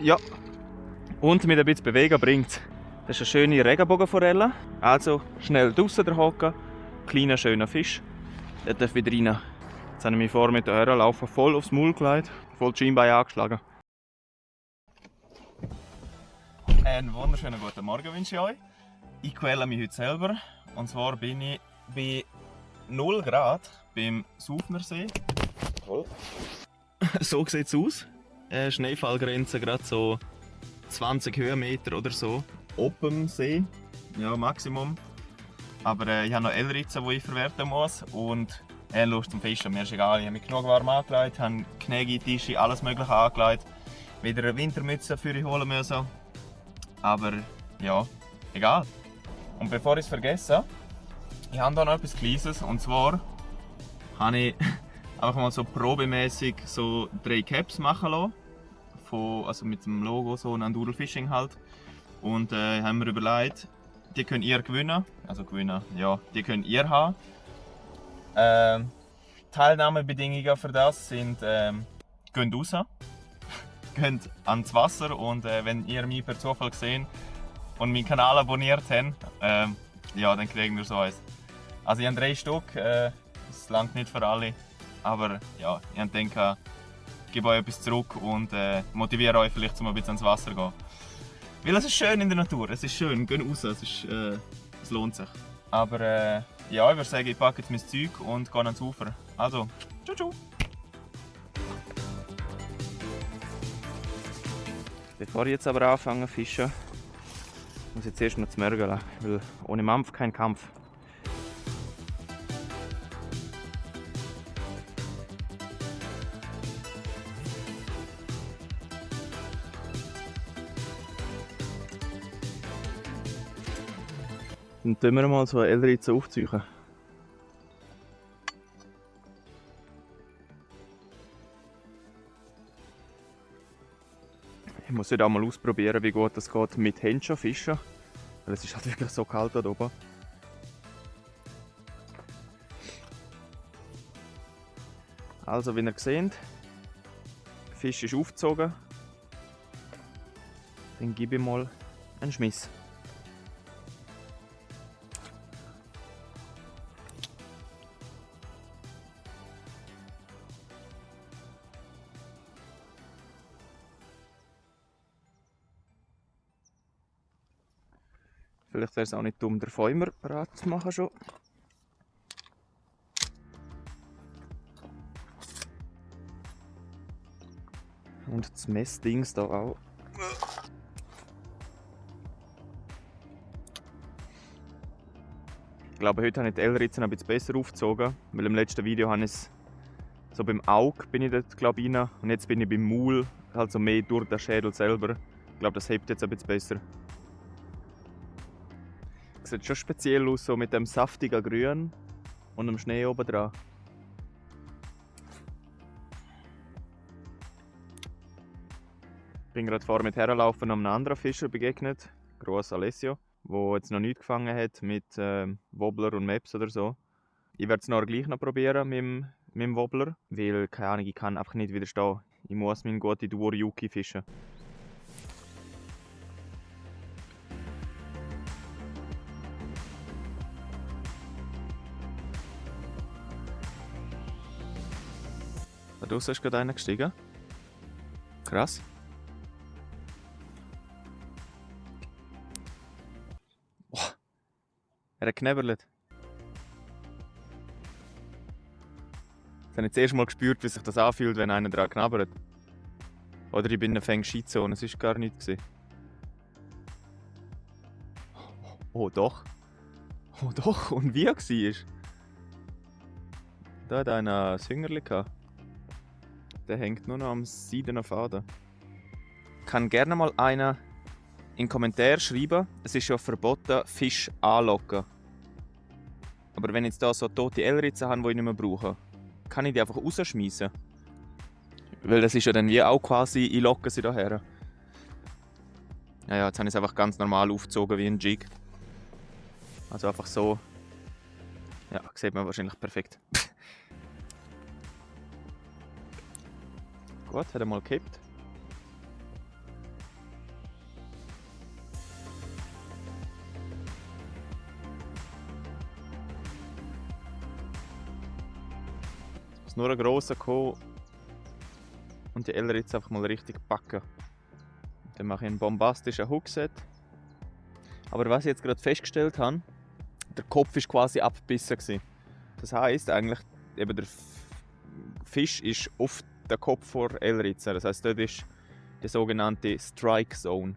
Ja. Und mit ein bisschen bewegen bringt. Das ist eine schöne Regenbogenforelle. Also schnell draussen hocken. Kleiner, schöner Fisch. Der darf wieder rein. Jetzt habe ich mich vor mit der Herrenlaufen voll aufs Maul gelegt. Voll die Schienbeine angeschlagen. Einen wunderschönen guten Morgen wünsche ich euch. Ich quäle mich heute selber. Und zwar bin ich bei 0 Grad beim Saufnersee. Toll. So sieht es aus. Schneefallgrenze gerade so 20 Höhenmeter oder so. Open See, ja Maximum. Aber ich habe noch L-Ritzen, die ich verwerten muss. Und Lust zum Fischen, mir ist egal. Ich habe mich genug warm angelegt, habe Knäge, Tische, alles mögliche angelegt. Wieder eine Wintermütze für ich holen müssen. Aber ja, egal. Und bevor ich es vergesse, ich habe hier noch etwas Kleines. Und zwar habe ich einfach mal so probemäßig so 3 Caps machen lassen. Also mit dem Logo so Nandurl Fishing halt. Und haben wir überlegt, die könnt ihr gewinnen. Also gewinnen, ja, die könnt ihr haben. Teilnahmebedingungen für das sind, geht raus, geht ans Wasser und wenn ihr mich per Zufall seht und meinen Kanal abonniert habt, ja, dann kriegen wir so eins. Also ich habe 3 Stück, das langt nicht für alle, aber ja, ich denke, ich gebe euch etwas zurück und motiviere euch vielleicht, um ein bisschen ans Wasser zu gehen. Weil es ist schön in der Natur, es ist schön, geht raus, es lohnt sich. Aber ja, ich würde sagen, ich packe jetzt mein Zeug und gehe ans Ufer. Also, tschau, tschau! Bevor ich jetzt aber anfange zu fischen, muss ich jetzt erst mal zu Mörgeln, weil ohne Mampf kein Kampf. Dann tun wir mal so eine L-Ritze aufziehen. Ich muss heute auch mal ausprobieren, wie gut das geht mit Händchen fischen. Weil es ist halt wirklich so kalt da oben. Also, wie ihr seht, der Fisch ist aufgezogen. Dann gebe ich mal einen Schmiss. Vielleicht wäre es auch nicht dumm, den Fäumer bereit zu machen schon. Und das Messdings da auch. Ich glaube, heute habe ich die L-Ritzen ein bisschen besser aufgezogen, weil im letzten Video habe ich es so beim Auge bin ich dort, glaube ich, rein. Und jetzt bin ich beim Maul, also mehr durch den Schädel selber. Ich glaube, das hebt jetzt ein bisschen besser. Sieht schon speziell aus, so mit dem saftigen Grün und dem Schnee oben dran. Ich bin gerade vorher mit herlaufen und einem anderen Fischer begegnet, Gross Alessio, der jetzt noch nichts gefangen hat mit Wobbler und Maps oder so. Ich werde es noch gleich noch probieren mit dem Wobbler, weil, keine Ahnung, ich kann einfach nicht widerstehen. Ich muss meinen guten Duo Yuki fischen. Da draussen ist gerade einer gestiegen. Krass. Oh, er hat geknebelt. Jetzt habe ich das erste Mal gespürt, wie sich das anfühlt, wenn einer daran knabbert. Oder ich bin in einer Shizone, es war gar nichts. Oh doch. Oh doch, und wie er war. Da hat einer ein Hüngerli gehabt. Der hängt nur noch am seidenen Faden. Kann gerne mal einer in den Kommentar schreiben, es ist ja verboten, Fisch anlocken. Aber wenn ich jetzt hier so tote L-Ritzen habe, die ich nicht mehr brauche, kann ich die einfach rausschmeißen. Weil das ist ja dann wie auch quasi, ich locke sie daher. Ja, jetzt habe ich es einfach ganz normal aufgezogen wie ein Jig. Also einfach so. Ja, sieht man wahrscheinlich perfekt. Gut, hat er mal gekippt. muss nur ein grosser kommen und die L-Ritze einfach mal richtig packen. Dann mache ich einen bombastischen Hookset. Aber was ich jetzt gerade festgestellt habe, der Kopf ist quasi abgebissen. Das heisst eigentlich, eben der Fisch ist auf den Kopf vor L-Ritze. Das heisst, dort ist die sogenannte Strike Zone.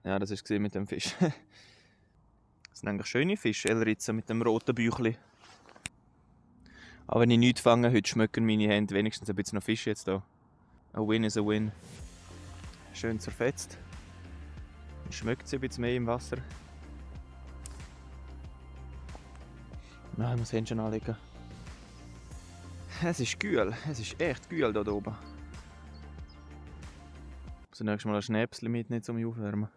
Ja, das war mit dem Fisch. Das sind eigentlich schöne Fische, L-Ritze mit dem roten Bäuchli. Aber wenn ich nichts fange, heute schmecken meine Hände wenigstens ein bisschen noch Fisch jetzt hier. A win is a win. Schön zerfetzt. Dann schmeckt sie ein bisschen mehr im Wasser. Nein, ich muss Händchen anlegen. Es ist kühl, es ist echt kühl hier oben. Ich muss nächstes Mal ein Schnäpschen mitnehmen, um mich aufwärmen.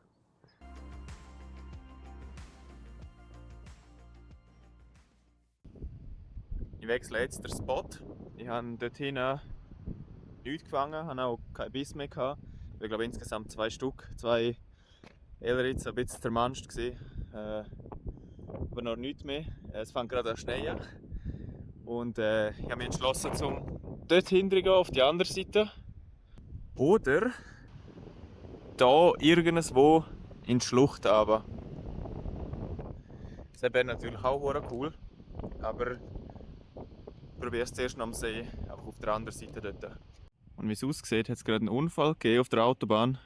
Ich wechsle jetzt den Spot. Ich habe dort hinten nichts gefangen, habe auch keinen Biss mehr gehabt. Ich glaube insgesamt 2 Stück, 2 L-Ritze, ein bisschen zermanscht gewesen. Aber noch nichts mehr. Es fängt gerade an zu schneien. Und ich habe mich entschlossen, dort hinten auf die andere Seite. Oder da irgendwo in die Schlucht runter. Das wäre natürlich auch cool. Aber ich probiere es zuerst noch am See, auch auf der anderen Seite dort. Und wie es aussieht, hat es gerade einen Unfall gegeben auf der Autobahn.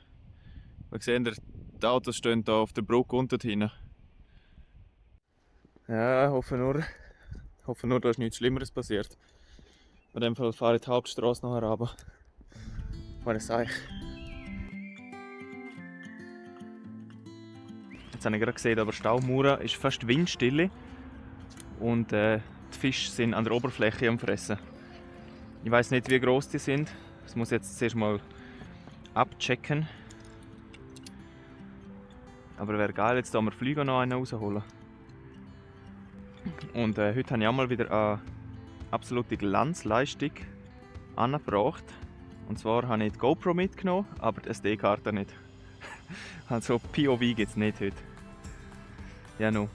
Wir sehen, die Autos stehen hier auf der Brücke unten hinten. Ja, ich hoffe nur, da ist nichts Schlimmeres passiert. In dem Fall fahre ich die Hauptstraße nachher runter. Was ich sage. Jetzt habe ich gerade gesehen, aber Staumauer ist fast windstill. Und die Fische sind an der Oberfläche am Fressen. Ich weiß nicht, wie groß die sind. Das muss ich jetzt zuerst mal abchecken. Aber wäre geil, jetzt hier am Flieger noch einen rausholen. Und heute habe ich auch mal wieder eine absolute Glanzleistung angebracht. Und zwar habe ich die GoPro mitgenommen, aber die SD-Karte nicht. Also POV gibt es nicht heute. Ja, nun.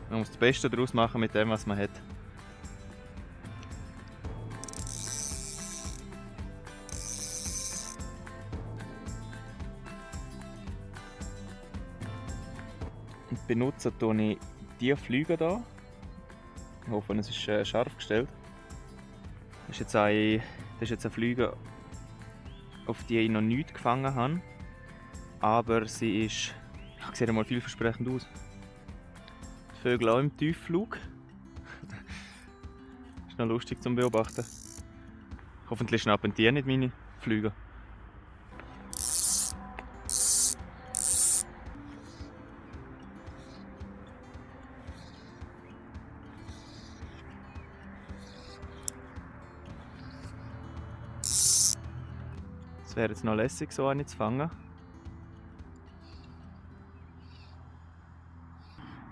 Man muss das Beste daraus machen mit dem, was man hat. Und benutze ich diese Flüge hier. Ich hoffe, es ist scharf gestellt. Das ist jetzt eine Flüge, auf die ich noch nichts gefangen habe. Aber sie sieht einmal vielversprechend aus. Die Vögel auch im Tiefflug. Ist noch lustig zum Beobachten. Hoffentlich schnappen die nicht meine Flüge. Es wäre jetzt noch lässig, so eine zu fangen.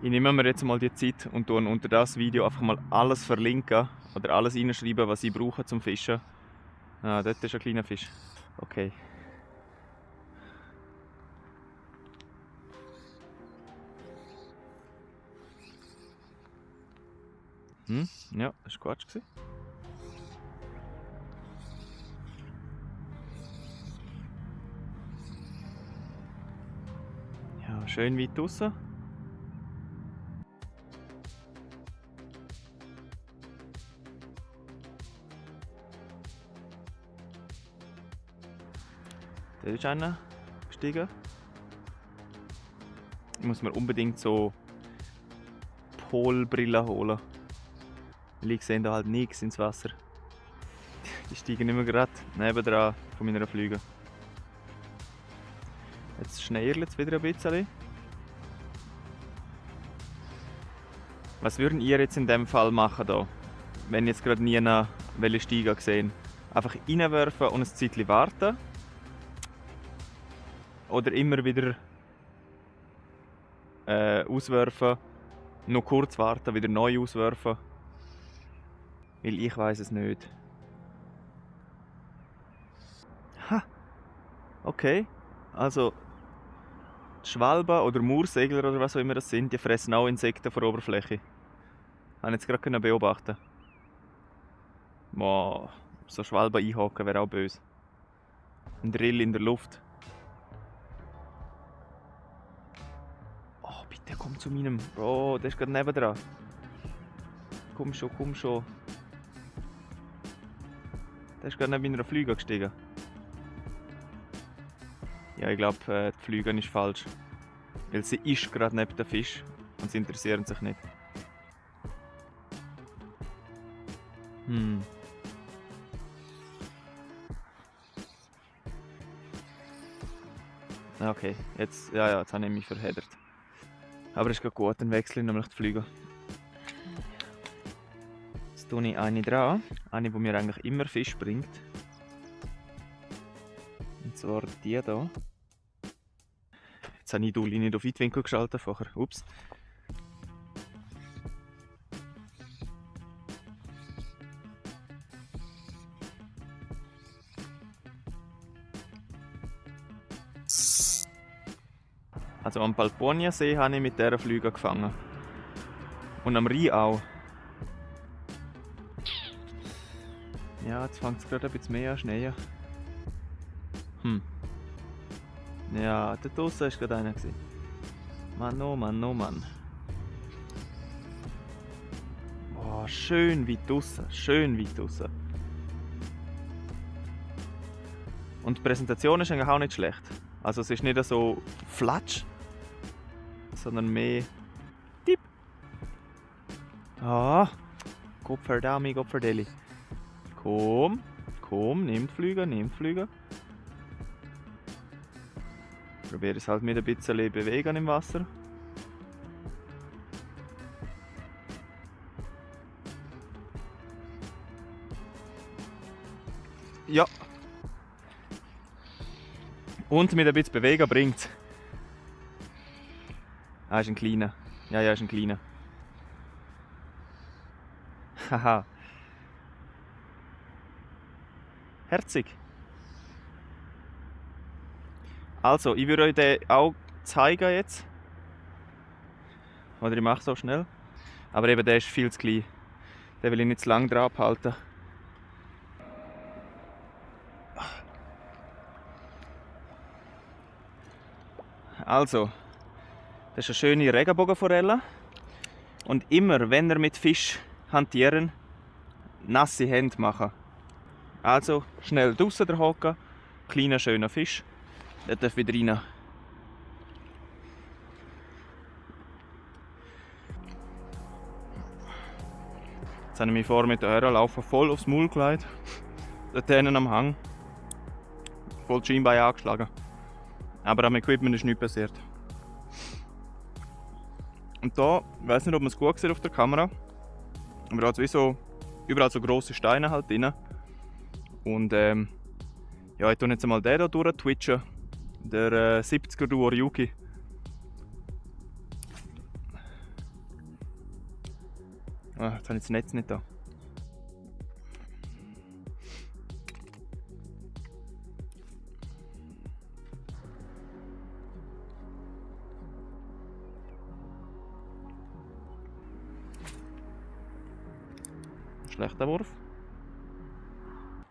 Ich nehme mir jetzt mal die Zeit und tue unter das Video einfach mal alles verlinken oder alles reinschreiben, was ich brauche zum Fischen. Ah, dort ist ein kleiner Fisch. Okay. Ja, das war Quatsch. Ja, schön weit draussen. Da ist einer gestiegen. Ich muss mir unbedingt so Polbrillen holen. Weil ich sehe da halt nichts ins Wasser. Die steigen immer gerade nebendran von meiner Flüge. Jetzt schneierlt es wieder ein bisschen. Was würden ihr jetzt in dem Fall machen, da? Wenn jetzt gerade nie eine Welle steigen sehen? Einfach reinwerfen und ein Zeitchen warten? Oder immer wieder auswerfen, noch kurz warten, wieder neu auswerfen? Weil ich weiß es nicht. Ha! Okay, also Schwalben oder Moorsegler oder was auch immer das sind, die fressen auch Insekten von der Oberfläche. Habe ich jetzt gerade beobachten. Wow, so Schwalben einhaken wäre auch böse. Ein Drill in der Luft. Oh, bitte komm zu meinem. Bro, der ist gerade nebendran. Komm schon, komm schon. Der ist gerade neben meiner Flüge gestiegen. Ja, ich glaube, die Flüge ist falsch. Weil sie ist gerade neben dem Fisch und sie interessieren sich nicht. Okay, jetzt habe ich mich verheddert. Aber es ist gerade gut, dann wechsle ich nämlich die Flüge. Jetzt tue ich eine dran, eine, die mir eigentlich immer Fisch bringt. Und zwar die hier. Jetzt habe ich die Linie nicht auf Weitwinkel geschaltet vorher. Ups. Also am Palponia-See habe ich mit dieser Flüge gefangen. Und am Rhein auch. Ja, jetzt fängt es gerade ein bisschen mehr an Schnee. Ja, da draussen war gerade einer. Mann, oh Mann, oh Mann. Oh, schön weit draussen, schön weit draussen. Und die Präsentation ist eigentlich auch nicht schlecht. Also es ist nicht so flatsch, sondern mehr Tipp. Ah, Gottverdammt, Gottverdeli. Komm, nehmt Flüge, nehmt Flüge. Probiere es halt mit ein bisschen bewegen im Wasser. Ja. Und mit ein bisschen bewegen bringt es. Ah, ist ein kleiner. Ja, ist ein kleiner. Haha. Herzig. Also, ich würde euch den auch zeigen jetzt. Oder ich mache es auch schnell. Aber eben, der ist viel zu klein. Den will ich nicht zu lange dran abhalten. Also, das ist eine schöne Regenbogenforelle. Und immer, wenn ihr mit Fisch hantieren, nasse Hände machen. Also, schnell draussen hocken, kleiner schöner Fisch. Der darf wieder rein. Jetzt habe ich mich vor mit der Herrenlaufen voll aufs Maul gelegt. Dort hinten am Hang. Voll die Schienbein angeschlagen. Aber am Equipment ist nichts passiert. Und da, ich weiß nicht, ob man es gut sieht auf der Kamera, aber da hat es wie so überall so grosse Steine halt drin. Und ja, ich tue jetzt einmal den hier durch twitchen. Der 70er Duo Ryuki. Ah, jetzt habe ich das Netz nicht da. Schlechter Wurf.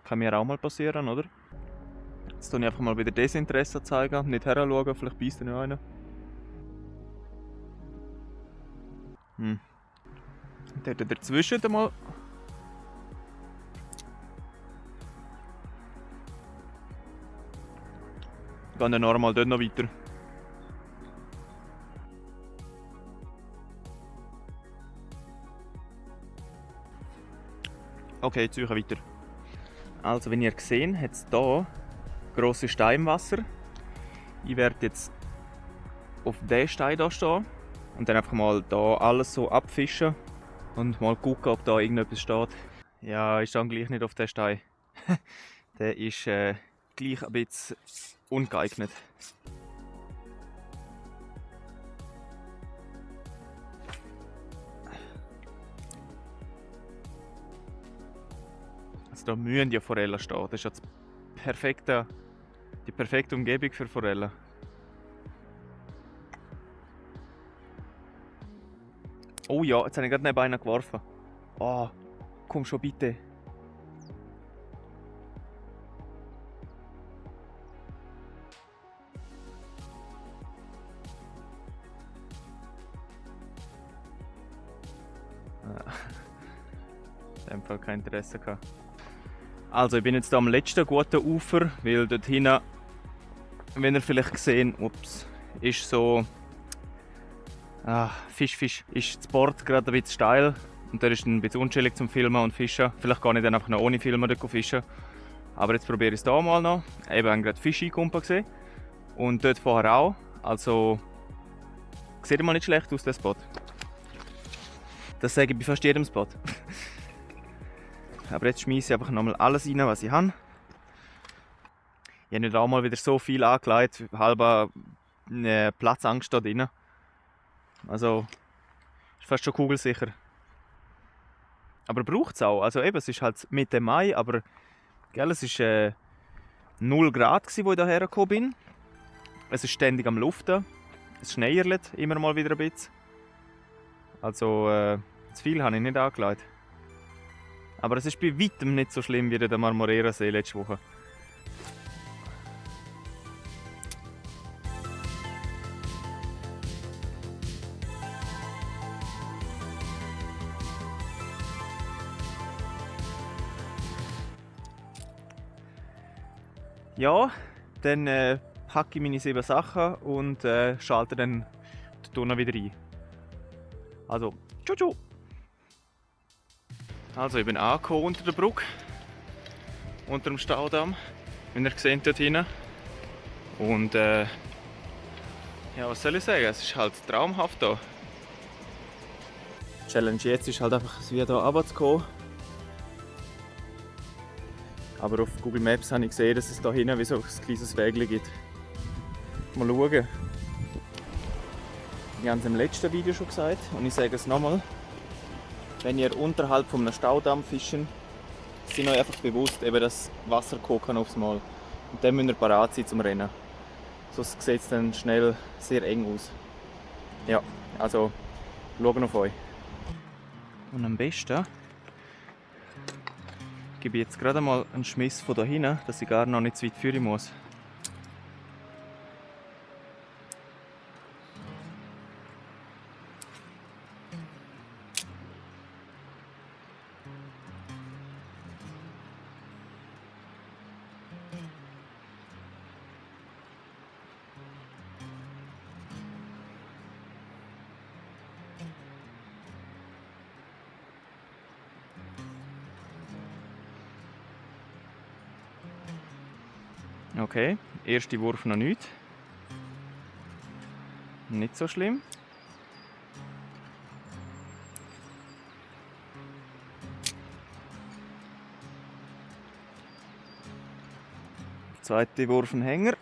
Kann mir auch mal passieren, oder? Jetzt tue ich einfach mal wieder Desinteresse zeigen, nicht heranschauen, vielleicht beißt er noch einer. Dort dazwischen mal. Gehen dann normal dort noch weiter. Okay, jetzt suche ich weiter. Also, wenn ihr seht, hat es hier grosse Steine im Wasser. Ich werde jetzt auf diesen Stein hier stehen und dann einfach mal hier alles so abfischen und mal gucken, ob da irgendetwas steht. Ja, ich stehe gleich nicht auf den Stein. Der ist gleich ein bisschen ungeeignet. Also da müssen ja Forellen stehen. Das ist ja die perfekte Umgebung für Forellen. Oh ja, jetzt habe ich gerade neben einen geworfen. Oh, komm schon bitte. In dem Fall kein Interesse gehabt. Also ich bin jetzt hier am letzten guten Ufer, weil dort hinten, wenn ihr vielleicht gesehen, ist so Fisch, ist das Board gerade ein bisschen steil und da ist ein bisschen unchillig zum Filmen und Fischen. Vielleicht gar nicht einfach noch ohne Filmen dort fischen. Aber jetzt probiere ich es hier mal noch. Eben haben gerade Fische eingekommen gesehen und dort vorher auch. Also sieht mal nicht schlecht aus, der Spot. Das sage ich bei fast jedem Spot. Aber jetzt schmeiße ich einfach nochmal alles rein, was ich habe. Ich habe nicht auch mal wieder so viel angelegt, halber Platzangst da drin. Also ist fast schon kugelsicher. Aber braucht es auch. Also eben, es ist halt Mitte Mai, aber gell, es war 0 Grad, als ich hierher gekommen bin. Es ist ständig am Luften. Es schneierlet immer mal wieder ein bisschen. Also zu viel habe ich nicht angelegt. Aber es ist bei weitem nicht so schlimm wie der Marmorera-See letzte Woche. Ja, dann packe ich meine 7 Sachen und schalte dann die Tonne wieder ein. Also, tschüss! Also, ich bin angekommen unter der Brücke, unter dem Staudamm, wie ihr seht dort hinten. Und ja, was soll ich sagen, es ist halt traumhaft hier. Die Challenge jetzt ist halt einfach, wieder hier runterzukommen. Aber auf Google Maps habe ich gesehen, dass es hier hinten wie so ein kleines Wägchen gibt. Mal schauen. Ich habe es im letzten Video schon gesagt und ich sage es nochmal. Wenn ihr unterhalb von einem Staudamm fischen, seid euch einfach bewusst, eben, dass Wasser kochen aufs Mal. Und dann müsst ihr parat sein zum Rennen. Sonst sieht es dann schnell sehr eng aus. Ja, also schaut auf euch. Und am besten gebe ich jetzt gerade mal einen Schmiss von da hinten, dass ich gar noch nicht zu weit führen muss. Okay, erster Wurf noch nicht. Nicht so schlimm. Zweiter Wurf ein Hänger.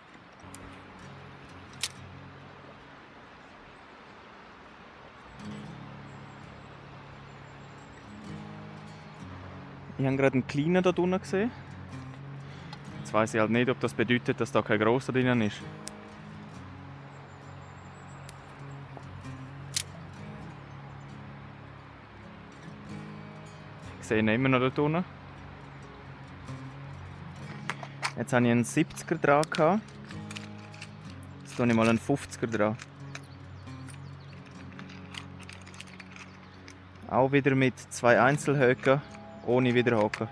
Ich habe gerade einen kleinen hier unten gesehen. Jetzt weiss ich halt nicht, ob das bedeutet, dass da kein grosser drin ist. Ich sehe ihn immer noch dort unten. Jetzt habe ich einen 70er dran. Jetzt tue ich mal einen 50er dran. Auch wieder mit 2 Einzelhöcken, ohne Wiederhaken.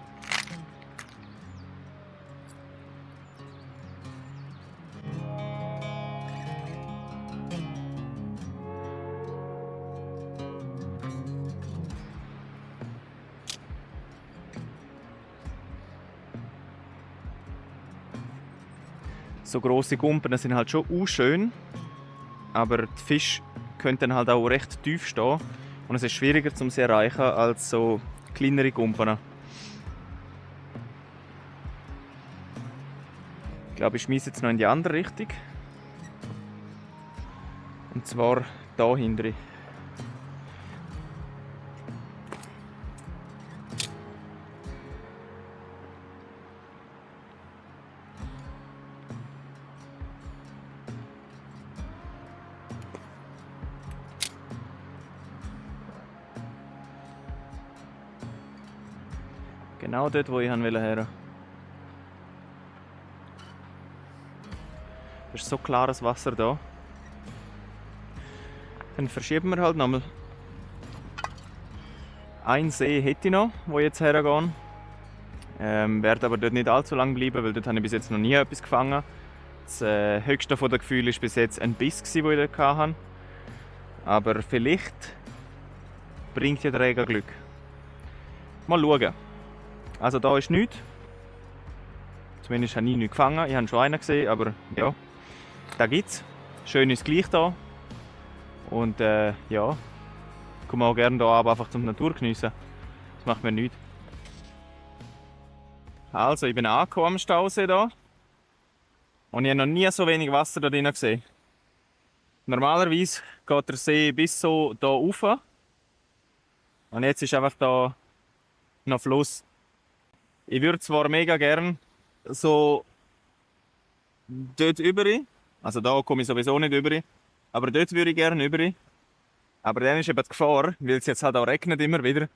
So grosse Gumpen sind halt schon schön, aber die Fische können dann halt auch recht tief stehen und es ist schwieriger zu sie erreichen als so kleinere Gumpen. Ich glaube, ich schmeiße jetzt noch in die andere Richtung. Und zwar da hinten. Genau dort, wo ich her wollte. Das ist so klares Wasser da. Dann verschieben wir halt nochmal. Ein See hätte ich noch, wo ich jetzt hergehe. Werde aber dort nicht allzu lange bleiben, weil dort habe ich bis jetzt noch nie etwas gefangen. Das höchste von den Gefühlen war bis jetzt ein Biss, den ich dort hatte. Aber vielleicht bringt ja der Regen Glück. Mal schauen. Also da ist nichts. Zumindest habe ich nichts gefangen. Ich habe schon einen gesehen, aber ja, da gibt's. Schön ist gleich da. Und ja, komme auch gerne hier aber einfach zum Natur geniessen. Das macht mir nichts. Also, ich bin angekommen am Stausee hier. Und ich habe noch nie so wenig Wasser da drin gesehen. Normalerweise geht der See bis so hier rauf. Und jetzt ist einfach da noch Fluss. Ich würde zwar mega gern so dort rüber, also da komme ich sowieso nicht rüber, aber dort würde ich gerne rüber. Aber dann ist eben die Gefahr, weil es jetzt halt auch regnet immer wieder,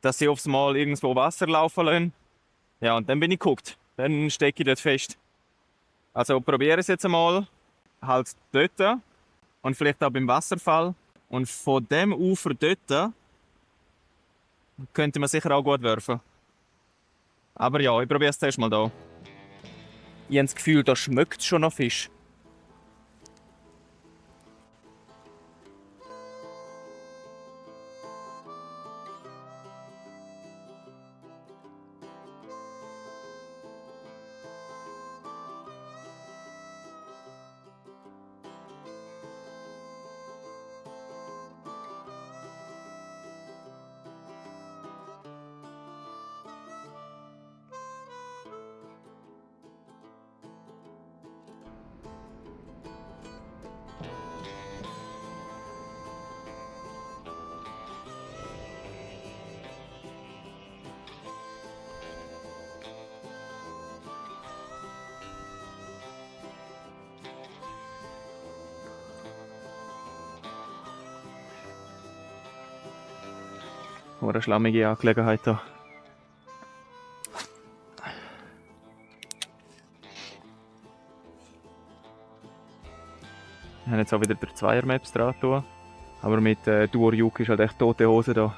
dass sie aufs Mal irgendwo Wasser laufen lassen. Ja, und dann bin ich geguckt. Dann stecke ich dort fest. Also probiere es jetzt einmal, halt dort und vielleicht auch beim Wasserfall. Und von dem Ufer dort könnte man sicher auch gut werfen. Aber ja, ich probiere es zuerst mal hier. Ich habe das Gefühl, da schmeckt es schon nach Fisch. Oder eine schlammige Angelegenheit hier. Wir haben jetzt auch wieder der Zweier-Maps dran tun. Aber mit Duo Ryuk ist halt echt tote Hose da.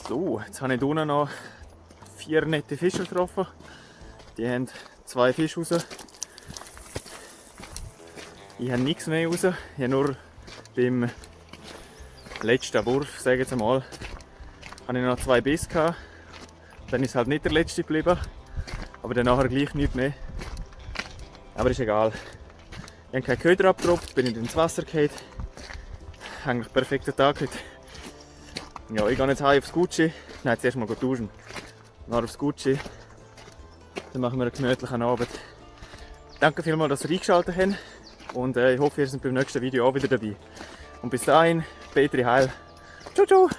So, jetzt habe ich hier unten noch 4 nette Fischer getroffen. Die haben 2 Fische raus. Ich habe nichts mehr raus. Ich habe nur beim letzten Wurf, sage ich jetzt einmal, habe ich noch 2 Biss gehabt. Dann ist es halt nicht der letzte geblieben. Aber dann nachher gleich nichts mehr. Aber ist egal. Ich habe keinen Köder abgetropft, bin nicht ins Wasser gefallen. Eigentlich perfekter Tag heute. Ja, ich gehe jetzt heim aufs Gucci. Nein, zuerst mal duschen. Dann aufs Gucci. Dann machen wir einen gemütlichen Abend. Danke vielmals, dass ihr eingeschaltet habt. Und ich hoffe, ihr seid beim nächsten Video auch wieder dabei. Und bis dahin, Petri Heil. Ciao, ciao!